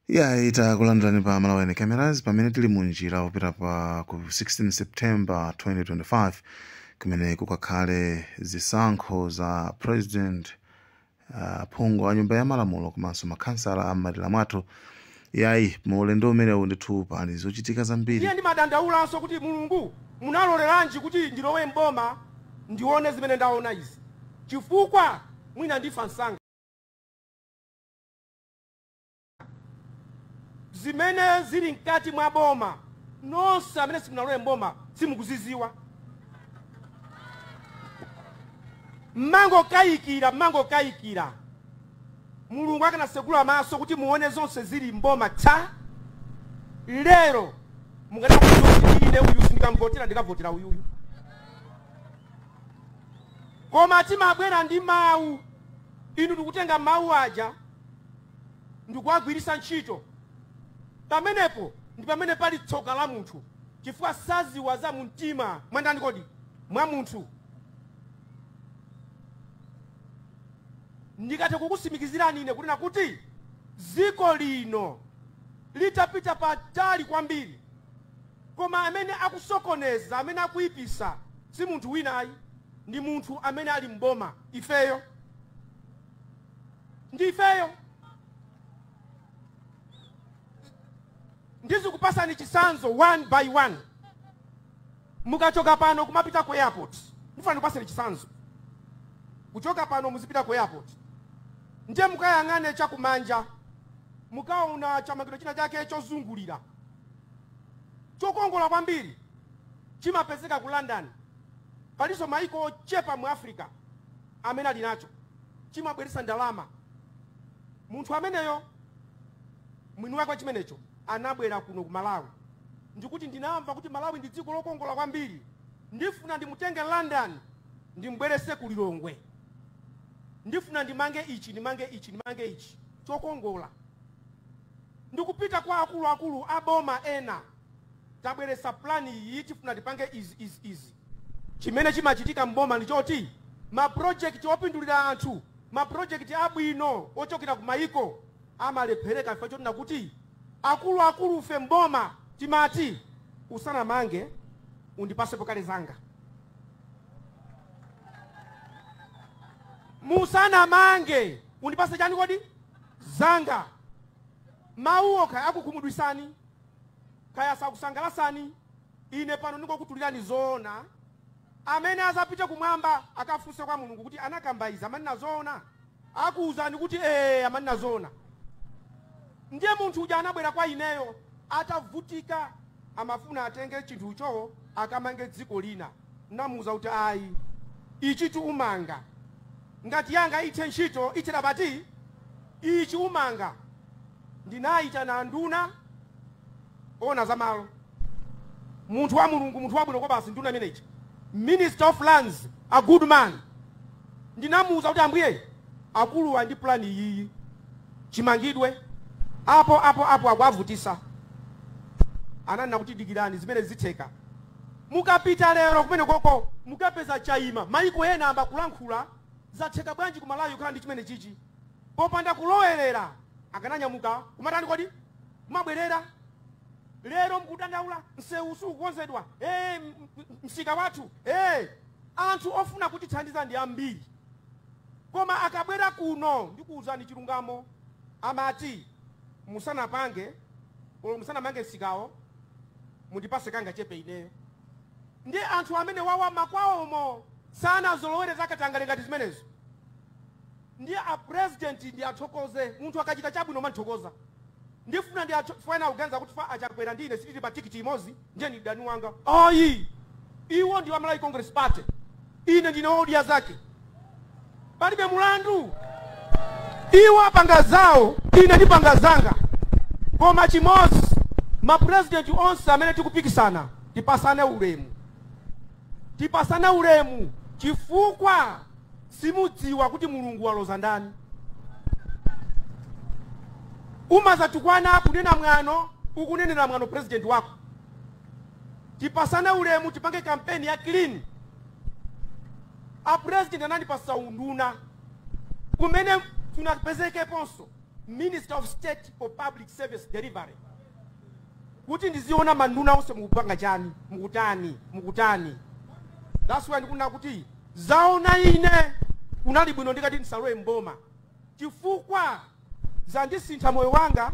Yeah, takulandirani pa Malawi Cameras pamene tili munjira kupita pa ku 16 September 2025 kumene kukakhale zisankho za president, phungu wa nyumba ya malamulo komanso makhansala a m'madera mwathu. Yayi, mu ulendo umenewu ndithu pali zochitika zambiri. Iye ndimadandaulanso kuti Mulungu munaloleranji kuti ndilowe mboma ndione zimene ndaona izi, chifukwa mwina ndifa msanga. Zimene zili mkati mwa boma, nonse amene simunalowe mboma simukuziziwa. Mmangokayikira, mmangokayikira. Mulungu akanasegula maso kuti muone zonse zili mboma tsa lero, munganakuti ine uyu sindikamvotera, ndikavotera uyuyu. Koma timabwera ndi mawu, inu tikutenga mawu aja ndikuwagwiritsa ntchito. Pamenepo ndi pamene pali tsoka la munthu, chifukwa saziwa za mumtima mwandani kodi mwa munthu. Ndikathe kukusimikizirani ine kunena kuti dziko lino litapita patali kwambiri, koma amene akusokoneza, amene akuyipisa si munthu wina ayi, ndi munthu amene ali mboma, ifeyo ndi ifeyo. Ndizikupasani chisanzo one by one. Mukachoka pano kumapita ku airport, ndifuna ndikupaseni chisanzo. Kuchoka pano muzipita ku airport, ndiye mukayang'ane chakumanja, mukaona chamangidwe china chake chozungulira chokongola kwambiri, chimapezeka ku London. Palinso maiko ochepa mu Africa amene ali nacho, chimabweretsa ndalama. Munthu ameneyo mwini wake chimenecho anabwera kuno ku Malawi, ndikuti ndinamva kuti Malawi ndi dziko lokongola kwambiri, ndifuna ndimutenge London ndimbwerese ku Lilongwe, ndifuna ndimange ichi, ndimange ichi, ndimange ichi chokongola. Ndikupita kwa akuluakulu aboma ena, tabweresa plani iyi, tifuna tipange izi izi izi. Chimene chimachitika mboma ndi choti maprojekti opindulira anthu, maprojekti abwino ochokera ku mayiko amalephereka chifukwa chonena kuti akuluakulu fe mboma timati usanamange undipasepo kale zanga. Musanamange undipase chani kodi zanga. Mawuwo kaya akukhumudwisani, kaya sakusangalasani, ine pano ndingokutulirani zoona. Amene azapite kumwamba akafunse kwa Mulungu kuti anakamba izi amanena zoona, akuwuzani kuti amanena zoona. Ndiye munthu uja anabwera kwa ineyo atavutika, amafuna atenge chinthucho akamange dziko lina. Namuwuza kuti ayi, ichitu umanga, ngati yanga ithe ntchito ithera pati, ichi umanga. Ndinayitana nduna ona za malo, munthu wa Mulungu, munthu wabwino kwa basi, nduna imeneyi, Minister of Lands, a good man. Ndinamuwuza kuti ambuye, akuluwa ndi plani iyi, chimangidwe apo apo apo akuavutisa. Ananena kuti dikirani, zimene zitheka. Mukapita lero kumene koko mukapeza chayima. Maiko ena amba kulankhula zatheka bwanji ku Malawi kukhala ndi chimene chichi popanda kulowerera, akananyamuka kumatani kodi kumabwerera. Lero mkudandaula msewu sukukonzedwa, msika wathu, anthu ofuna kutithandiza ndi ambiri, koma akabwera kuno ndikuwuzani chilungamo, amati musanapange olo musanamange msikawo mundipase kanga chepe ineyo. Ndi anthu amene wawa makwawomo sanazolowere zakatangale ngati zimenezo. Ndi a president ndi athokoze, munthu akachita chabwino manthokoza. Ndifuna ndi fana kuganiza kuti fa achakwera ndi ine sitili pa tikiti imodzi, ndiye ndi dani wanga. Ayi, iwo ndi wa Malawi Congress Party, ine ndine wodya zake, palibe mulandu. Iwo apanga zawo, ine ndipanga zanga. Koma chimodzi, mapresident onse amene tikupikisana tipasane ulemu, tipasane ulemu, chifukwa simudziwa kuti Mulungu waloza ndani. Umazatukwana kunena mwano, ukunenera mwano president wako. Tipasane ulemu, tipange kampeni ya clean. A president anandipasa unduna kumene tunapezekeponso. Minister of State for Public Service Delivery, kuti ndiziona manduna onse mukupanga chani, mukutani, mukutani. That's why ndikunena kuti zaona ine kunali bwino ndikati ndisalowe mboma, chifukwa zandisintha moyo wanga.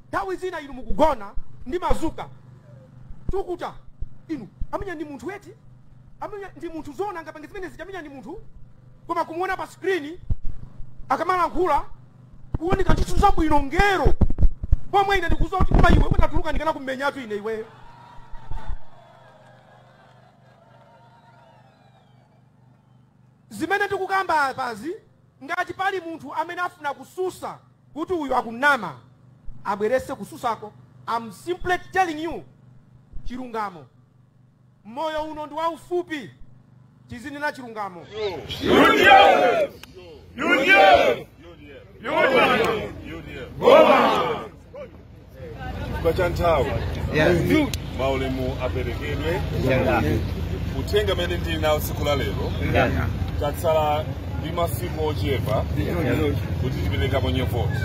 Nthawi zina inu mukugona ndimazuka tukuta inu amenya ndi munthu eti, amenya ndi munthu zona ngapange zimene zija, amenya ndi munthu. Koma kumuona pa screen akamalankhula kuoneka ntchito zabwino ngero pomwe ine ndikuzowa kuti koma iwe utatuluka ndikana kummenyatu ine iweyo. Zimene ndikukamba apazi, ngati pali munthu amene afuna kususa kuti uyu akunama, abwerese kususako. I'm simply telling you chilungamo. Moyo uno ndi waufupi, tizinena chilungamo. UDF! UDF! UDF! Goma! Chifukwa cha nthawi maulemu aperekedwe uthenga amene ndili nawo tsiku la lero. Tatsala ndi masiku ochepa kuti tiperekapo voti.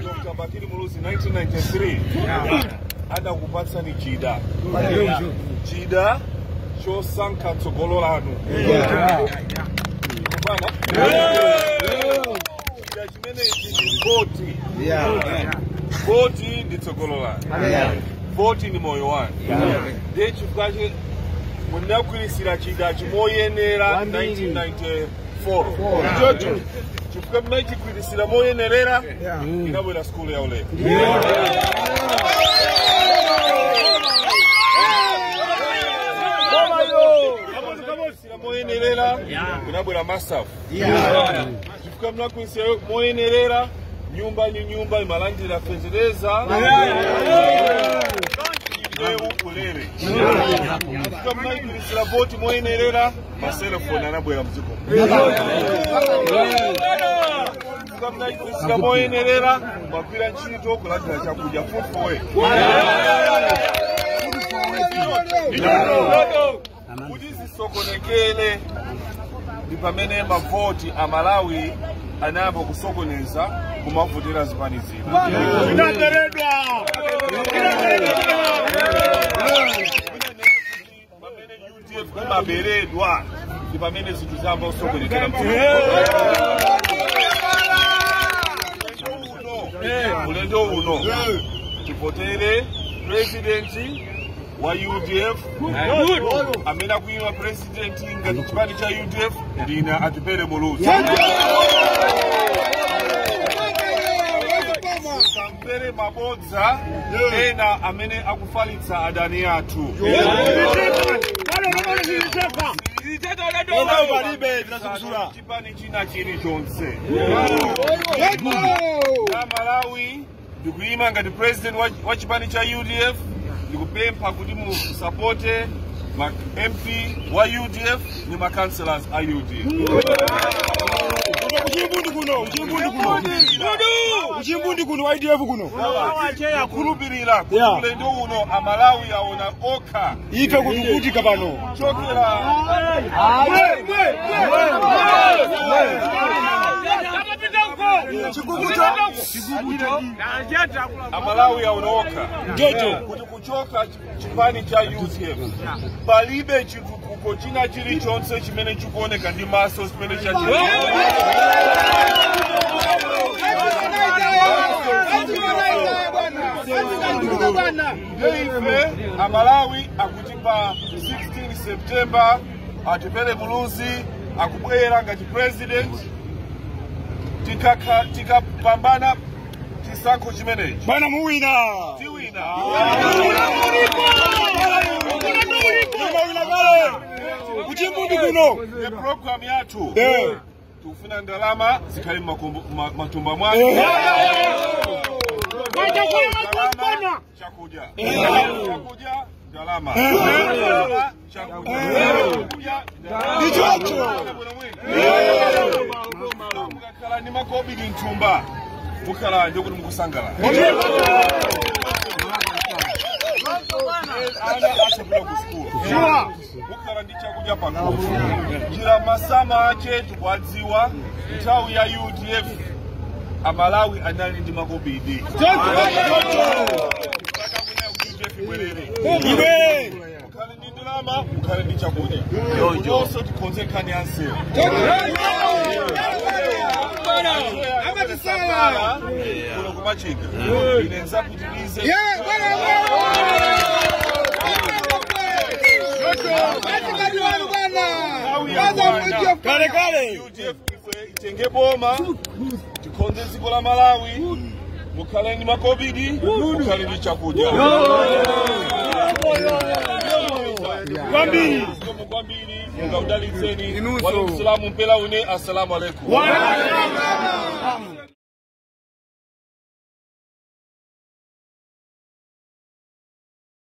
Dr. Bakili Muluzi 1993 adakupatsani chida, chida chosankha tsogolo lanu. Bwana, chida chimenechi ndi voti. Voti ndi tsogolo lanu, voti ndi moyo wanu. Ndiye chifukwa munagwirisira chida chimoyenera 1994, chifukwa munachigwirisira moyenerera inabwera skulu ya ulemu. Moyenerera kunabwera masafu, chifukwa munagwirisira moyenerera nyumba ni nyumba imalandira fetereza ulere, chifukwa munagwirisira voti moyenerera maselefoni anabwera mdziko, chifukwa munagwirisira moyenerera mwagwira ntchito kulandira chakudya fufuwe. Kuti zisokonekele ndi pamene mavoti a Malawi anayamba kusokoneza kumavotera zipani zina. Pamene UDF imaberedwa ndi pamene zinthu zayamba kusokonekera. Ulendo uno tivotere president wa UDF amene akuyima president ngati chipani cha UDF ndina Atupele Muluzi. Sampere mabodza ena amene akufalitsa adani athu. Chipani china chilichonse na Malawi ndikuyima ngati president wa chipani cha UDF, ndikupempha kuti musapote ma MP wa UDF ni ma councillors a UDF. Uchimbundi kuno wa UDF kuno. Kukhulupirira kuti ulendo uno Amalawi aona okha ife kutukutika pano. Chokera Amalawi aona Njojo kuti kuchoka chipani cha UDF palibe chitukuko china chilichonse chimene chikuoneka ndi maso chimene chachitika. Ife Amalawi akuti pa 16 September Atupele Muluzi akubwera ngati president, tikapambana chisankho chimenechi bwana muwina tiwina. Uchimbundi kuno the program yathu tikufuna ndalama zikhale matumba mwake, chakudya chakudya ndalama chakudya ndichocho. Mukakhala ndi makobiri mthumba mukhala ndikuti mukusangalala. Ana achapita ku school. Mukhala ndi chakudya pakhomo. Njira masama ache tikwadziwa nthawi ya UDF Amalawi anali ndi makobidi. UDF ibwerere. Mukhale ndi ndalama, mukhale ndi chakudya. Konso tikonze nkhani ya nsewu. Amatisala kuno kumachinga. Ine nzapitirize. Kale kale. UDF itenge boma tikonze dziko la Malawi mukhale ndi makobidi mukhale ndi chakudya. Kwambiri. Kwambiri Mungu audalitseni. Waalaikum salamu mpela une assalamu alaikum.